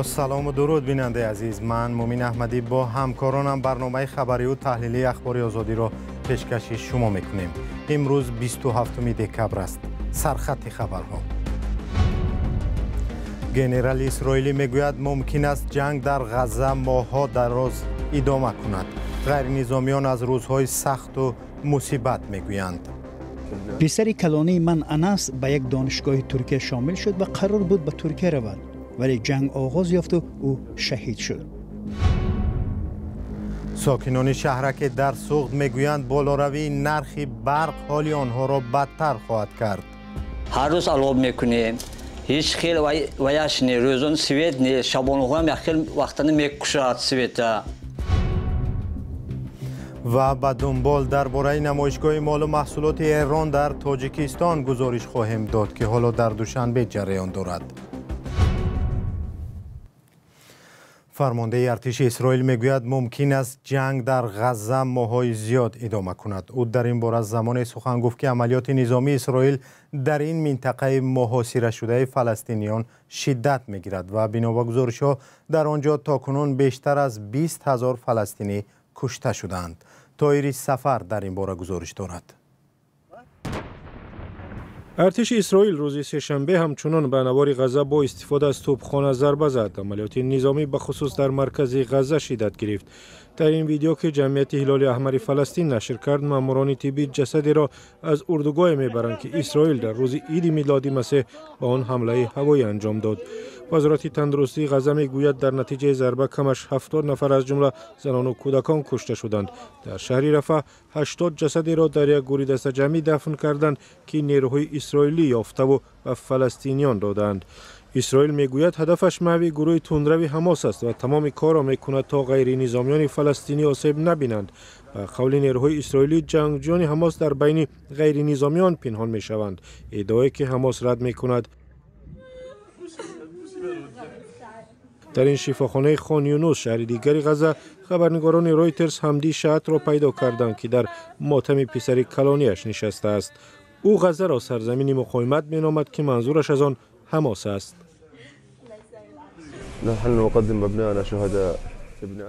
Бо салому дуруд, бинандаи азиз, ман Мумин Аҳмадӣ бо ҳамкоронам барномаи хабарию таҳлилии Ахбори Озодиро пешкаши шумо мекунем. Имрӯз 27 декабр аст. Сархати хабарҳо. Генерали исроилӣ мегӯяд, мумкин аст ҷанг дар Ғазза моҳҳо дароз идома кунад. Ғайринизомиён аз рӯзҳои сахту мусибат мегӯянд. Писари калонии ман Анас ба як донишгоҳи Туркия шомил шуд ва қарор буд ба Туркия равад, вале ҷанг оғоз ёфту ӯ шаҳид шуд. Сокинони шаҳраке дар Суғд мегӯянд, болоравии нархи барқ ҳоли онҳоро бадтар хоҳад кард. Ҳар рӯз алоб мекунем, ҳеҷ хел ваяш не, рӯзон свет не, шабонҳоам як хел вақтана мекушад света. Ва ба дунбол дар бораи намоишгоҳи молу маҳсулоти Эрон дар Тоҷикистон гузориш хоҳем дод, ки ҳоло дар Душанбе ҷараён дорад. Фармондеҳи артиши Исроил мегӯяд, мумкин аст ҷанг дар Ғазза моҳҳои зиёд идома кунад. Ӯ дар ин бора замоне сухан гуфт, ки амалиёти низомии Исроил дар ин минтақаи муҳосирашудаи фаластиниён шиддат мегирад ва бино ба гузоришҳо дар он ҷо то кунун бештар аз 20 ҳазор фаластинӣ кушта шудаанд. Тоири Сафар дар ин бора гузориш дорад. Артиши Исроил рӯзи сешанбе ҳамчунон ба навори Ғазза бо истифода аз тӯбхона зарба зад. Амалиёти низомӣ бахусус дар маркази Ғазза шиддат гирифт. Дар ин видео, ки ҷамъияти Ҳилоли Аҳмари Фаластин нашр кард, маъмурони тиббӣ ҷасадеро аз урдугоҳе мебаранд, ки Исроил дар рӯзи иди милоди Масеҳ ба он ҳамлаи ҳавоӣ анҷом дод. Вазорати тандурустии Ғазза мегӯяд, дар натиҷаи зарба камаш 70 нафар, аз ҷумла занону кӯдакон, кушта шуданд. Дар шаҳри Рафа 80 ҷасадеро дар як гӯри дастаҷамъӣ дафн карданд, ки нерӯҳои исроилӣ ёфтаву ба фаластиниён додаанд. Исроил мегӯяд, ҳадафаш маҳви гурӯҳи тундрави Ҳамос аст ва тамоми корро мекунад, то ғайринизомиёни фаластинӣ осеб набинанд. Ба қавли нерӯҳои исроилӣ, ҷангҷӯёни Ҳамос дар байни ғайринизомиён пинҳон мешаванд, иддаое ки Ҳамос рад мекунад. Дар ин шифохонаи Хон Юнус, шаҳри дигари Ғазза, хабарнигорони Ройтерс Ҳамди Шаатро пайдо карданд, ки дар мотами писари калониаш нишастааст. Ӯ Ғаззаро сарзамини муқовимат меномад, ки манзураш аз он Ҳамос аст.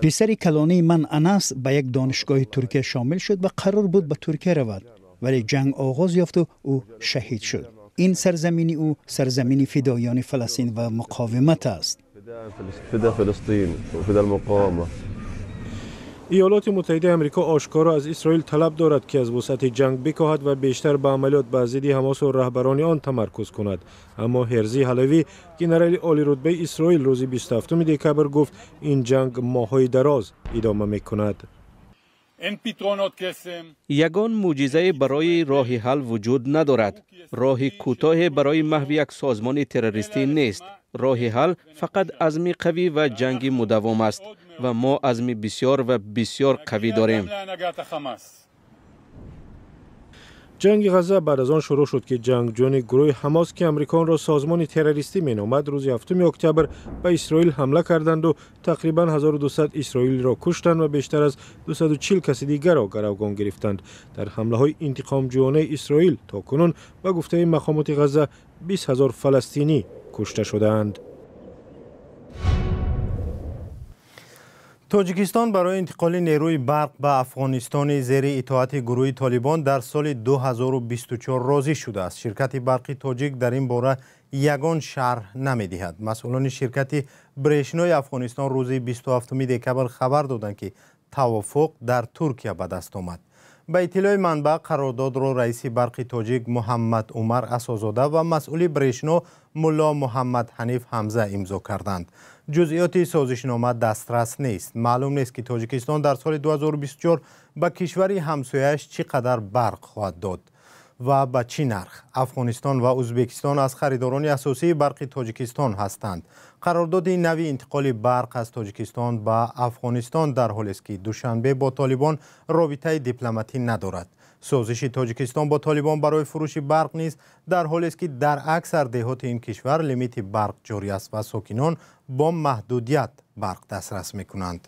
Писари калонии ман Анас ба як донишгоҳи Туркия шомил шуд ва қарор буд ба Туркия равад, вале ҷанг оғоз ёфту ӯ шаҳид шуд. Ин сарзамини ӯ сарзамини фидоиёни Фаластин ва муқовимат аст. Иёлоти Муттаҳидаи Амрико ошкоро аз Исроил талаб дорад, ки аз вусъати ҷанг бикоҳад ва бештар ба амалиёт ба зидди Ҳамосу раҳбарони он тамаркуз кунад. Аммо Ҳерзи Ҳалавӣ, генерали олирутбаи Исроил, рӯзи 27 декабр гуфт, ин ҷанг моҳҳои дароз идома мекунад. Ягон мӯъҷизае барои роҳи ҳал вуҷуд надорад. Роҳи кӯтоҳе барои маҳви як созмони террористӣ нест. Роҳи ҳал фақат азми қавӣ ва ҷанги мудавом аст ва мо азми бисёр ва бисёр қавӣ дорем. Ҷанги Ғазза баъд аз он шурӯъ шуд, ки ҷангҷӯёни гурӯҳи Ҳамос, ки Амрико онро созмони террористӣ меномад, рӯзи 7 октябр ба Исроил ҳамла карданду тақрибан 1200 исроилиро куштанд ва бештар аз 240 каси дигарро гаравгон гирифтанд. Дар ҳамлаҳои интиқомҷӯёнаи Исроил то кунун, ба гуфтаи мақомоти Ғазза, 20 ҳазор фаластинӣ кушта шудаанд. Тоҷикистон барои интиқоли нерӯи барқ ба Афғонистони зери итоати гурӯҳи Толибон дар соли 2024 розӣ шудааст. Ширкати барқи тоҷик дар ин бора ягон шарҳ намедиҳад. Масъулони ширкати Брешнои Афғонистон рӯзи 27 декабр хабар доданд, ки тавофуқ дар Туркия ба даст омад. Ба иттилои манбаъ, қарордодро раиси барқи тоҷик Муҳаммад Умар Асозода ва масъули Брешно Мулло Муҳаммад Ҳаниф Ҳамза имзо карданд. Ҷузъиёти созишнома дастрас нест. Маълум нест, ки Тоҷикистон дар соли 2024 ба кишвари ҳамсояаш чӣ қадар барқ хоҳад дод ва ба чӣ нарх. Афғонистон ва Ӯзбекистон аз харидорони асосии барқи Тоҷикистон ҳастанд. Қарордоди нави интиқоли барқ аз Тоҷикистон ба Афғонистон дар ҳолест, ки Душанбе бо Толибон робитаи дипломатӣ надорад. Созиши Тоҷикистон бо Толибон барои фурӯши барқ низ дар ҳолест, ки дар аксар деҳоти ин кишвар лимити барқ ҷорӣ аст ва сокинон бо маҳдудият барқ дастрас мекунанд.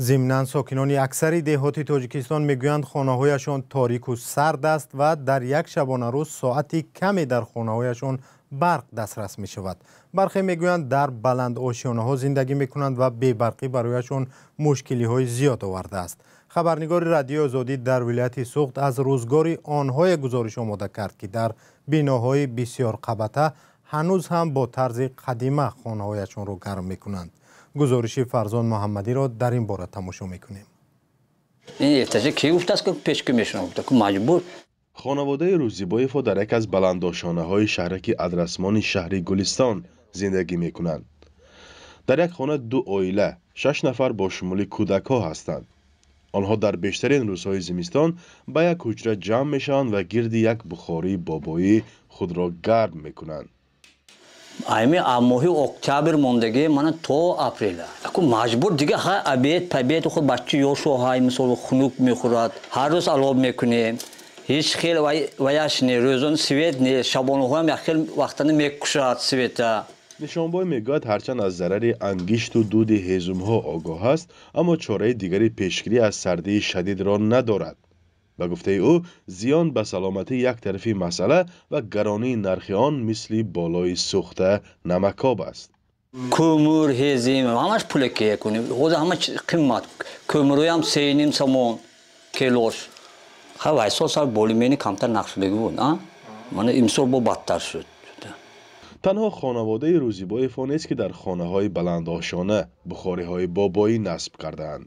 Зимнан сокинони аксари деҳоти Тоҷикистон мегӯянд, хонаҳояшон торику сард аст ва дар як шабонарӯз соати каме дар хонаҳояшон барқ дастрас мешавад. Бархе мегӯянд, дар баландошёнаҳо зиндагӣ мекунанд ва бебарқӣ барояшон мушкилиҳои зиёд овардааст. Хабарнигори Радиои Озодӣ дар вилояти Суғд аз рӯзгори онҳое гузориш омода кард, ки дар биноҳои бисёрқабата ҳанӯз ҳам бо тарзи қадима хонаҳояшонро гарм мекунанд. Гузориши Фарзон Муҳаммадиро дар ин бора тамошо мекунем. Хонаводаи Рӯзибоевҳо дар яке аз баландошонаҳои шаҳраки Адрасмони шаҳри Гулистон зиндагӣ мекунанд. Дар як хона ду оила, 6 нафар бо шумули кӯдакҳо ҳастанд. Онҳо дар бештарин рӯзҳои зимистон ба як ҳуҷра ҷамъ мешаванд ва гирди як бухории бобоӣ худро гарм мекунанд. Айми моҳи октябр мондагӣ мана то апреля. Аку маҷбур дига ҳай обед, побед худ баччи ёшо ҳай мисол хунук мехӯрад. Ҳар рӯз алоб мекунем. Ҳеҷ хел ваяш не, рӯзон свет не, шабонаҳоям як хел вақтана мекушад света. Нишонбой мегӯяд, ҳарчанд аз зарари ангишту дуди ҳезумҳо огоҳ аст, аммо чораи дигари пешгирӣ аз сардии шадидро надорад. Ба гуфтаи ӯ, зиён ба саломатӣ як тарафи масъала ва гаронии нархи он мисли болои сӯхта намакоб аст. Кӯмур ҳезим, ҳамаш пулаке кунем. Ҳозир ҳама қимат. Кӯмурҳоям 3,5 сомон килош. Ха вай сол сал болимени камтар нақшудагӣ буд, а? Мана имсол бо бадтар шуд. Танҳо хонаводаи Рӯзибоевҳо нест, ки дар хонаҳои баландошона бухориҳои бобоӣ насб кардаанд.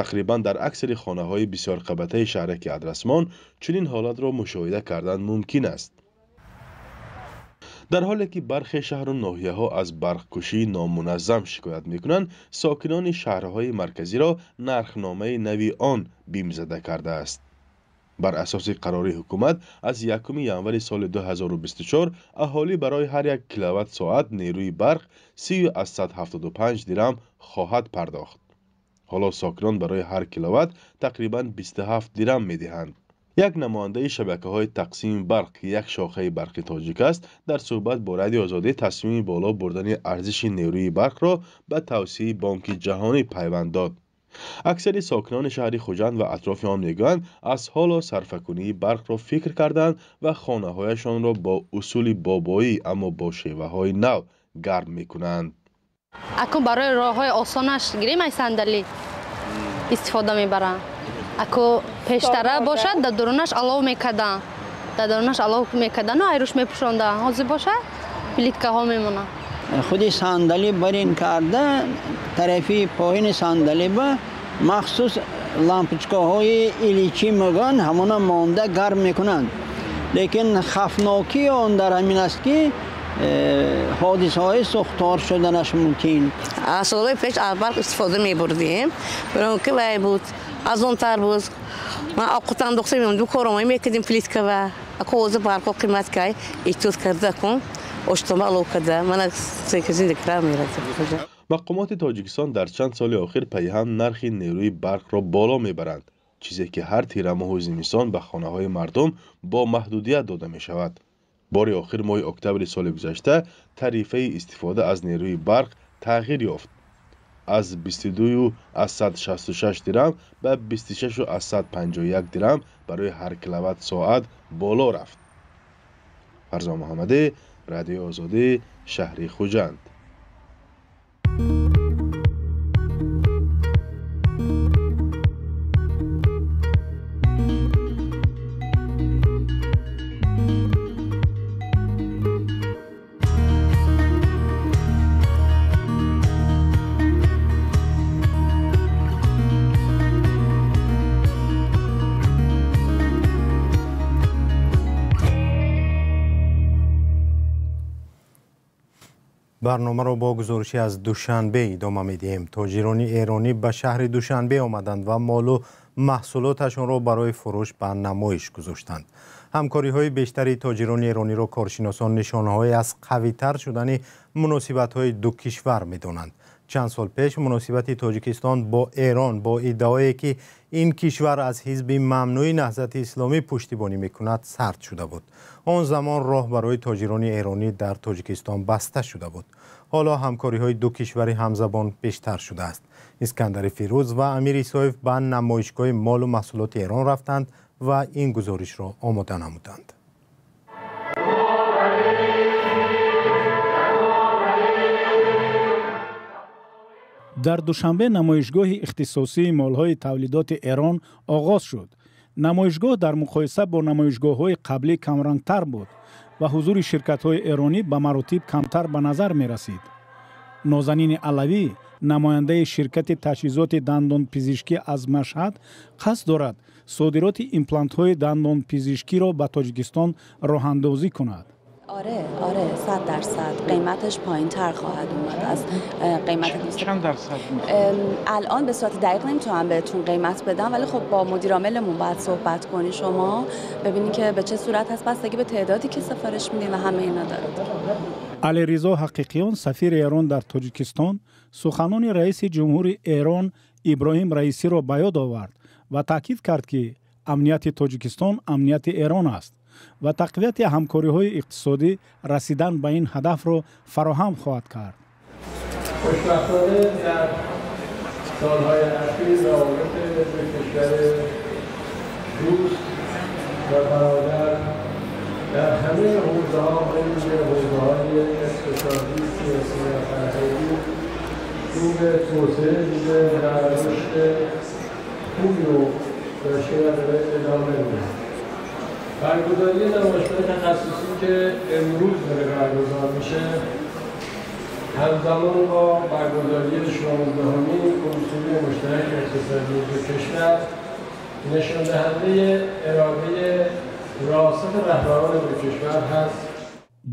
Тақрибан дар аксари хонаҳои бисёрқабатаи шаҳраки Адрасмон чунин ҳолатро мушоҳида кардан мумкин аст. Дар ҳоле ки бархе шаҳру ноҳияҳо аз барқкушии номуназзам шикоят мекунанд, сокинони шаҳрҳои марказиро нархномаи нави он бимзада кардааст. Бар асоси қарори ҳукумат аз 1 январи соли 2024 аҳолӣ барои ҳар як киловатт соат нерӯи барқ 30,75 дирам хоҳад пардохт. Ҳоло сокинон барои ҳар киловатт тақрибан 27 дирам медиҳанд. Як намояндаи шабакаҳои тақсими барқ, ки як шохаи барқи тоҷик аст, дар суҳбат бо Радиои Озодӣ тасмими боло бурдани арзиши нерӯи барқро ба тавсияи Бонки Ҷаҳонӣ пайванд дод. Аксари сокинони шаҳри Хуҷанд ва атрофи он мегӯянд, аз ҳоло сарфакунии барқро фикр карданд ва хонаҳояшонро бо усули бобоӣ, аммо бо шеваҳои нав гарм мекунанд. Аку барои роҳҳои осонаш гирем ай сандалӣ истифода мебарам. Аку пештара бошад, дар дурунаш алов мекарданд. Дар дурунаш алов мекардану айрӯш мепӯшонданд. Ҳозир бошад, плиткаҳо мемонанд. Худи сандалӣ барин карда, тарафи поини сандалӣ ба махсус лампочкаҳои иличӣ мегӯянд, ҳамона монда гарм мекунанд. Лекин хафнокии он дар ҳамин аст, ки ҳодисаҳои сӯхтор шуданаш мумкин. Аз солҳои пеш аз барқ истифода мебурдем, барои ки вай буд, арзонтар буд. Ман овқат андохта мемондем, коромоӣ мекардем плиткава. Аку ҳозир барқҳо қимат кай, эҳтиёт карда кун, оштома алов карда, мана зиндагӣ мерад. Мақомоти Тоҷикистон дар чанд соли охир пайҳам нархи нерӯи барқро боло мебаранд, чизе ки ҳар тирамоҳу зимистон ба хонаҳои мардум бо маҳдудият дода мешавад. Бори охир моҳи октябри соли гузашта тарифаи истифода аз нерӯи барқ тағйир ёфт. Аз 22,66 дирам ба 26,51 дирам барои ҳар киловатт соат боло рафт. Фарзон Муҳаммадӣ, Радиои Озодӣ, шаҳри Хуҷанд. Барномаро бо гузоришӣ аз Душанбе идома медиҳем. Тоҷирони эронӣ ба шаҳри Душанбе омаданд ва молу маҳсулоташонро барои фурӯш ба намоиш гузоштанд. Ҳамкориҳои бештари тоҷирони эрониро коршиносон нишонаҳое аз қавитар шудани муносибатҳои ду кишвар медонанд. Чанд сол пеш муносибати Тоҷикистон бо Эрон бо иддаое ки ин кишвар аз ҳизби мамнӯи Наҳзати Исломӣ пуштибонӣ мекунад сард шуда буд. Он замон роҳ барои тоҷирони эронӣ дар Тоҷикистон баста шуда буд. Ҳоло ҳамкориҳои ду кишвари ҳамзабон бештар шудааст. Искандари Фирӯз ва Амир Исоев ба намоишгоҳи молу маҳсулоти Эрон рафтанд ва ин гузоришро омода намуданд. Дар Душанбе намоишгоҳи ихтисосии молҳои тавлидоти Эрон оғоз шуд. Намоишгоҳ дар муқоиса бо намоишгоҳҳои қаблӣ камрангтар буд ва ҳузури ширкатҳои эронӣ ба маротиб камтар ба назар мерасид. Нозанини Алавӣ, намояндаи ширкати таҷҳизоти дандонпизишкӣ аз Машҳад, қасд дорад содироти имплантҳои дандонпизишкиро ба Тоҷикистон роҳандозӣ кунад. آره آره 100% قیمتش پایین تر خواهد اومد از قیمت دوست. چند درصد؟ الان به صورت دقیق نمیتونم بهتون قیمت بدم، ولی خب با مدیر عاملمون باید صحبت کنی شما ببینی که به چه صورت هست، بستگی به تعدادی که سفارش میدین و همه اینا داره. علیرضا حقیقیان، سفیر ایران در تاجیکستان، سخنان رئیس جمهور ایران ابراهیم رئیسی را به یاد آورد و تاکید کرد که امنیت تاجیکستان امنیت ایران است و تقویت ҳамкориҳои иқтисодӣ расидан ба ин ҳадафро фароҳам хоҳад кард. خوشبختانه در سالهای اخیر روابط دو کشور دوست و برادر در همه حوزه‌ها، به ویژه حوزه‌های اقتصادی، سیاسی و فرهنگی رو به توسعه دیده و رشد خوبی رو داشته و داره ادامه میده. برگزاری نمایشگاه تخصصی که امروز داره برگزار میشه همزمان با برگزاری 16مین کمیسیون مشترک اقتصادی دو کشور نشان دهنده اراده راسخ رهبران دو کشور هست.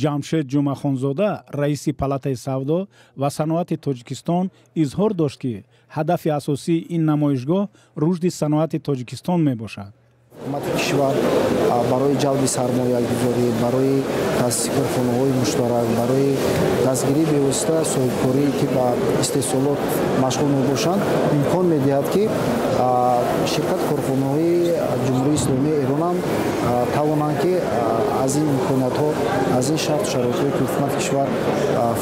Ҷамшед Ҷумъахонзода, раиси палатаи савдо ва саноати Тоҷикистон, изҳор дошт, ки ҳадафи асосии ин намоишгоҳ рушди саноати Тоҷикистон мебошад. Ҳукумати кишвар барои ҷалби сармоягузорӣ, барои таъсиси корхонаҳои муштарак, барои дастгирии бевосита соҳибкорӣ, ки ба истеҳсолот машғул мебошанд, имкон медиҳад, ки ширкат корхонаҳои Ҷумҳурии Исломии Эронам тавонанд, ки аз ин имкониятҳо, аз ин шарту шароитҳое, ки ҳукумати кишвар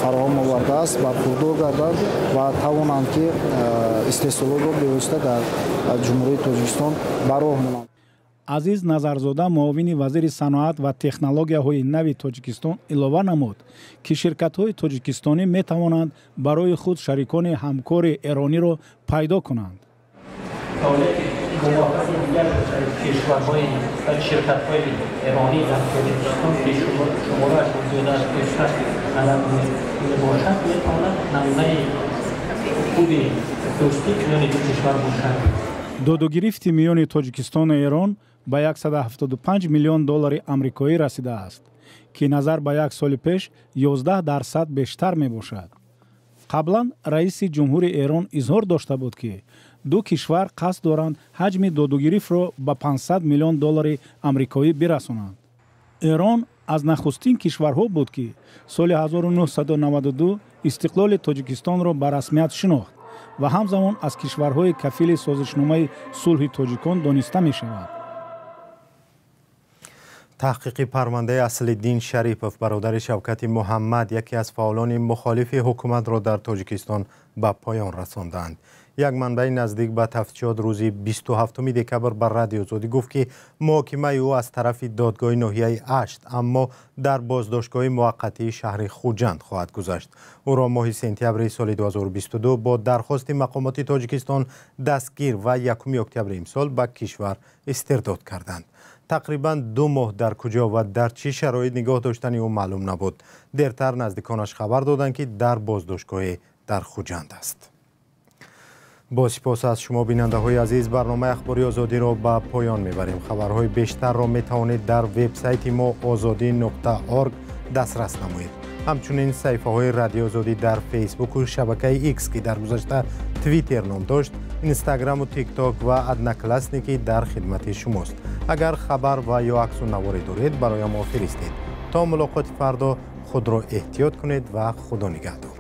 фароҳам овардааст, бархурдор гарданд ва тавонанд, ки истеҳсолотро бевосита дар Ҷумҳурии Тоҷикистон ба роҳ монанд. Азиз Назарзода, муовини вазири саноат ва технологияҳои нави Тоҷикистон, илова намуд, ки ширкатҳои тоҷикистонӣ метавонанд барои худ шарикони ҳамкори эрониро пайдо кунанд. Фаъолияти мувофиқи дигар кишварҳои ва ширкатҳои эронӣ дар Тоҷикистон, ки шумораашон зиёда аз 500 адад мебошад, метавонад намунаи хуби дӯстӣ миёни ду кишвар бошад. Додугирифти миёни Тоҷикистону Эрон ба 175 миллион доллари амрикоӣ расидааст, ки назар ба як соли пеш 11% бештар мебошад. Қаблан раиси ҷумҳури Эрон изҳор дошта буд, ки ду кишвар қасд доранд ҳаҷми додугирифтро ба 500 миллион доллари амрикоӣ бирасонанд. Эрон аз нахустин кишварҳо буд, ки соли 1992 истиқлоли Тоҷикистонро ба расмият шинохт ва ҳамзамон аз кишварҳои кафили созишномаи сулҳи тоҷикон дониста мешавад. Таҳқиқи парвандаи Аслиддин Шарипов, бародари Шавкати Муҳаммад, яке аз фаъолони мухолифи ҳукуматро дар Тоҷикистон ба поён расонданд. Як манбаи наздик ба тафтишот рӯзи 27 декабр ба Радиои Озодӣ гуфт, ки муҳокимаи ӯ аз тарафи додгоҳи ноҳияи Ашт, аммо дар боздоштгоҳи муваққатии шаҳри Хуҷанд хоҳад гузашт. Ӯро моҳи сентябри соли 2022 бо дархости мақомоти Тоҷикистон дастгир ва 1 октябри имсол ба кишвар истирдод карданд. Тақрибан 2 моҳ дар куҷо ва дар чӣ шароит нигоҳ доштани ӯ маълум набуд. Дертар наздиконаш хабар доданд, ки дар боздоштгоҳе дар Хуҷанд аст. Бо сипос аз шумо, бинандаҳои азиз, барномаи Ахбори Озодиро ба поён мебарем. Хабарҳои бештарро метавонед дар вебсайти мо ozodi.org дастрас намоед. Ҳамчунин саҳифаҳои Радиои Озодӣ дар Фейсбуку шабакаи Икс, ки дар гузашта Твиттер ном дошт, Инстаграму Тикток ва Одноклассники дар хидмати шумост. Агар хабар ва ё аксу наворе доред, барои мо фиристед. То мулоқоти фардо худро эҳтиёт кунед ва Худо нигаҳдор.